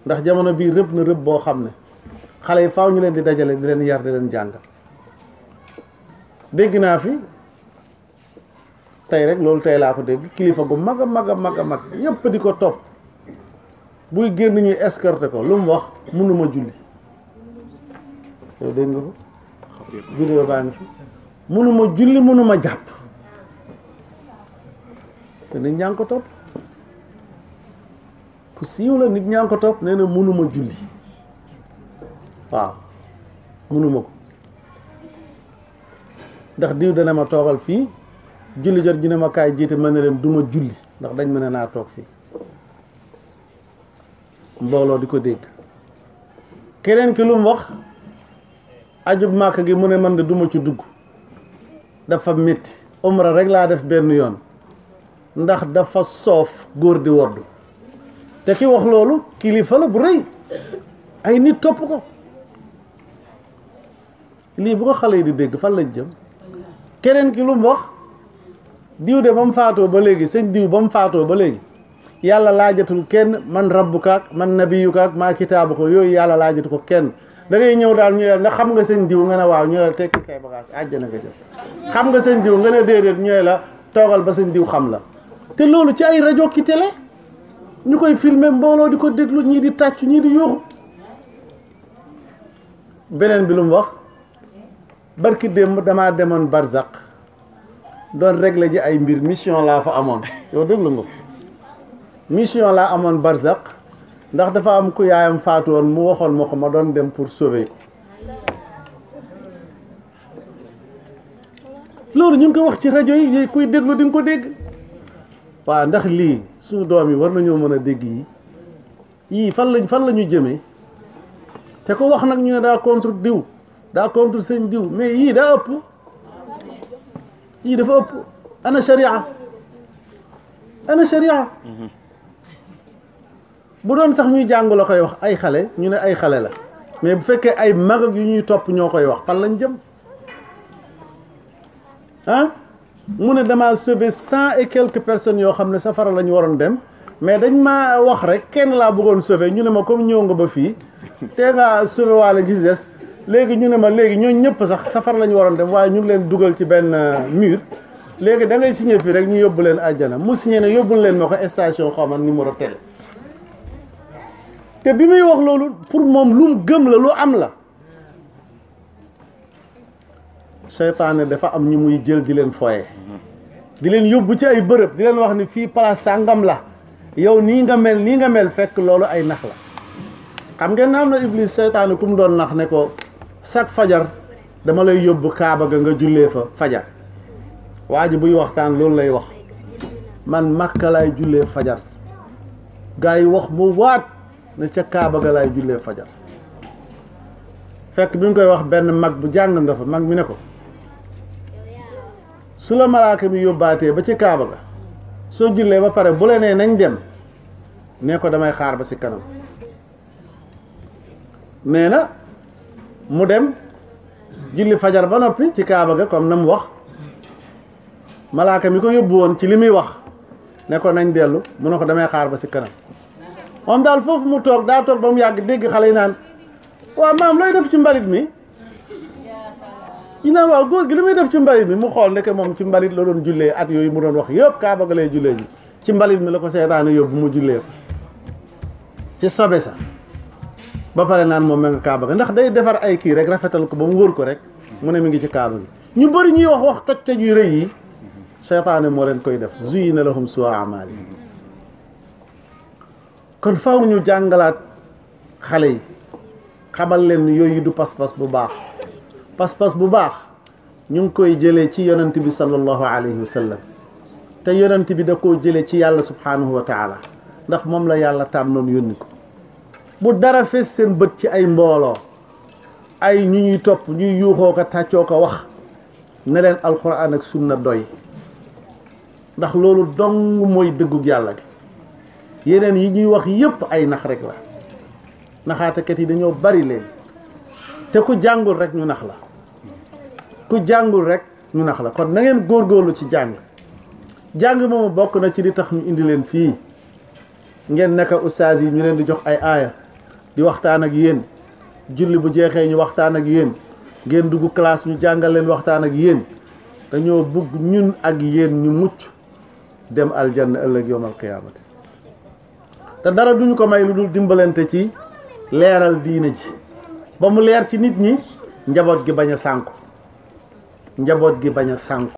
ndax jamono bii rëbb na rëbb boo xam ne xale yi faaw ñu leen di dajale di leen yar di leen jàngal dégg naa fi tey rek loolu tey laa ko dégg kilifa gu mag a mag a mag a mag ñëpp di ko topp buy génn ñuy escorté ko lu mu wax mënuma julli yow dégg nga ko vidéo baa ngi fi mënuma julli mënuma jàpp te nit ñaa ngi ko topp ku siiw la nit ñaa ngi ko topp nee na mënuma julli waaw mënuma ko ndax diw dana ma toogal fii julli jot ñu ne ma kaay jiite ma ne leen du ma julli ndax dañ mën a naa toog fii mbooloo di ko dégg keneen ki lu mu wax ajub màkk gi mu ne man de duma ci dugg dafa métti umra rek laa def benn yoon ndax dafa soof góor di woddu te ki wax loolu kilifa la bu rëy ay nit topp ko lii bu ko xale yi di dégg fan lañ jëm keneen ki lu mu wax diw de ba mu faatoo ba léegi sëñ diw ba mu faatoo ba léegi yàlla laajatul kenn man rabbukaak man nabiyukaak maa kitaabu ko yooyu yàlla laajatu ko kenn da ngay ñëw daal ñu ndax xam nga sëñ diw nga ne waaw ñu la tekki say bagage àjjana nga jëm xam nga sëñ diw nga ne déedéet ñooy la toogal ba sëñ diw xam la te loolu ci ay rajo ki télé ñu koy filmer mbooloo di ko déglu ñii di tàccu ñii di yuuxu beneen bi lu mu wax barki démb damaa demoon Barzak doon régler ji ay mbir mission laa fa amoon yow déglu nga mission laa amoon Barzak ndax dafa am ku yaayam faatu woon mu waxoon ma ko ma doon dem pour sauver ko loolu ñu ngi ko wax ci rajo yi kuy déglu di nga ko dégg waaw ndax lii suñu doom yi war nañoo mën a dégg yii fan la ñu jëmee te ko wax nag ñu ne daa contre diw daa contre seen diw mais yii daa ëpp yii dafa ëpp ana sharia bu doon sax ñuy jàng la koy wax ay xale ñu ne ay xale la mais bu fekkee ay mag ak yu ñuy topp ñoo koy wax fan lañ jëm ah mu ne damaa sauver 100 et quelques personnes yoo xam ne safara la ñu waroon dem mais dañ maa wax rek kenn laa bëggoon sauver ñu ne ma comme ñëw nga ba fii te nga sauver waale gis des léegi ñu ne ma léegi ñooñu ñëpp sax safara la ñu waroon dem waaye ñu ngi leen dugal ci benn mur léegi da ngay signé fii rek ñu yóbbu leen àjjana mu signé ne yóbbul leen ma ko station xaw ma numéro tel te bi muy wax loolu pour moom lu mu gëm la lu am la seytaane dafa am ñu muy jël di leen foye di leen yóbbu ci ay bërëb di leen wax ni fii place sàngam la yow nii nga mel fekk loolu ay nax la xam ngeen na am na iblis seytaane ku mu doon nax ne ko chaque fajar dama lay yóbbu kaaba ga nga jullee fa fajar waa ji buy waxtaan loolu lay wax man Makka laay jullee fajar gaa yi wax mu waat ne ca kaaba ga laay jullee fajar fekk bi mu koy wax benn mag bu jàng nga fa mag mi ne ko su la malaaka mi yóbbaatee ba ci kaaba ga soo jullee ba pare bu la nee nañ dem ne ko damay xaar ba si kanam nee na mu dem julli fajar ba noppi ci kaaba ga comme na mu wax malaaka mi ko yóbbu woon ci li muy wax ne ko nañ dellu mu ne ko damay xaar ba si kanam moom daal foofu mu toog daa toog ba mu yàgg dégg xale yi naan waaw maam looy def ci mbalit mi ñu naan waaw góor gi li muy def ci mbalit mi mu xool ndeke moom ci mbalit la doon jullee at yooyu mu doon wax yëpp kaaba ga lay jullee ji ci mbalit mi la ko seytaane yóbbu mu jullee fa ci sobe sa ba pare naan moom ma nga kaaba ga ndax day defar ay kii rek rafetal ko ba mu wóor ko rek mu ne mi ngi ci kaaba gi ñu bëri ñuy wax toj yu rëy yi seytaane moo leen koy def zuyyina lahum su'u a'maali kon faaw ñu jàngalaat xale yi xamal leen ni yooyu du pas-pas bu baax pas-pas bu baax ñu ngi koy jëlee ci yonent bi sallallahu alayhi wa sallam te yonent bi da koo jëlee ci yàlla subhanahu wa taala ndax moom la yàlla tànnoon yónni ko bu dara fees seen bët ci ay mbooloo ay ñu ñuy topp ñuy yuuxoo ko tàccoo ko wax ne leen alquran ak sunna doy ndax loolu dong mooy dëggug yàlla gi yeneen yi ñuy wax yépp ay nax rek la naxaatekat yi dañoo bari léegi te ku jàngul rek ñu nax la ku jàngul rek ñu nax la kon na ngeen góorgóorlu ci jàng moomu bokk na ci li tax ñu indi leen fii ngeen nekk ustaas yi ñu leen di jox ay aaya di waxtaan ak yéen julli bu jeexee ñu waxtaan ak yéen ngeen dugg classe ñu jàngal leen waxtaan ak yéen dañoo bugg ñun ak yéen ñu mucc dem aljanna ëllëg yawmal qiyaamati te dara duñu ko may lu dul dimbalante ci leeral diina ji ba mu leer ci nit ñi njaboot gi bañ a sànku